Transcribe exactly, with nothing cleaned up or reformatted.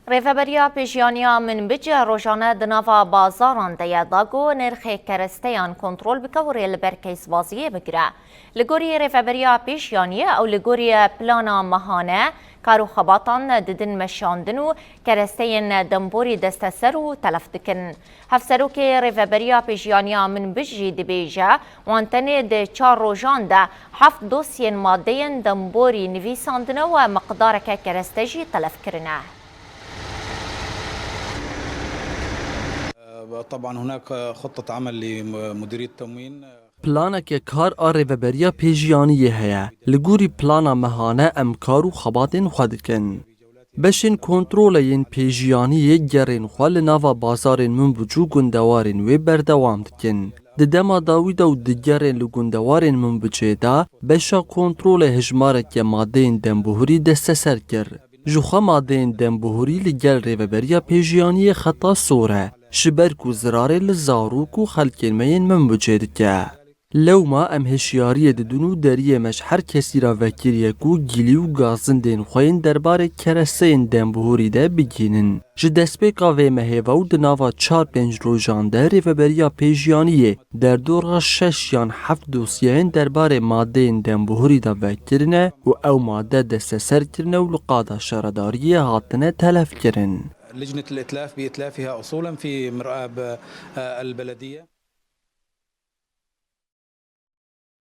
Rêveberiya Pêjiyaniya Minbic rojane di nava bazaran de ye, da ku nirxê keresteyan kontrol bike û rê li ber keysbaziyê bigire. Li gorî Rêveberiya Pêjiyaniyê ew li gorî plana mehane kar û xebatan didin meşandin û keresteyên demborî desteser û telef dikin. Hevserokê Rêveberiya Pêjiyaniya Minbic jî dibêje, wan tenê di çar rojan de heft dosyên madeyên demborî nivîsandine û miqdareke kereste jî telef kirine. طبعا هناك خطة عمل لمديرية التموين. Planeke kar a Rêveberiya Pêjiyaniyê heye. Li gorî plana mehane em kar û xebatên xwe dikin. Beşên kontrolê yên pêjiyaniyê gerên xwe li nava bazarên Minbic û gundewarên wê berdewam dikin. Di dema dawî de û digerên li gundewarên Minbicê de beşa kontrolê hejmareke madeyên dembihurî desteser kir. Jixwe madeyên dembihurî li gel Rêveberiya Pêjiyaniyê xeta sor e, ji ber ku zirarê li zarok û xelkên me yên Minbicê dike. Lewma em hişyariyê didin û deriyê me ji her kesî re vekiriye ku gilî û gazindên xwe yên derbarê keresteyên dembihurî de bigihînin. Ji destpêka vê mehê ve û di nava çar pênc rojan de Rêveberiya Pêjiyaniyê derdora şeş yan heft dosyeyên derbarê madeyên dembihurî de vekirine û ew made desteser kirine û li qada şaredariyê hatine telefkirin. لجنة الإتلاف بإتلافها أصولا في مرآب، آه، البلدية.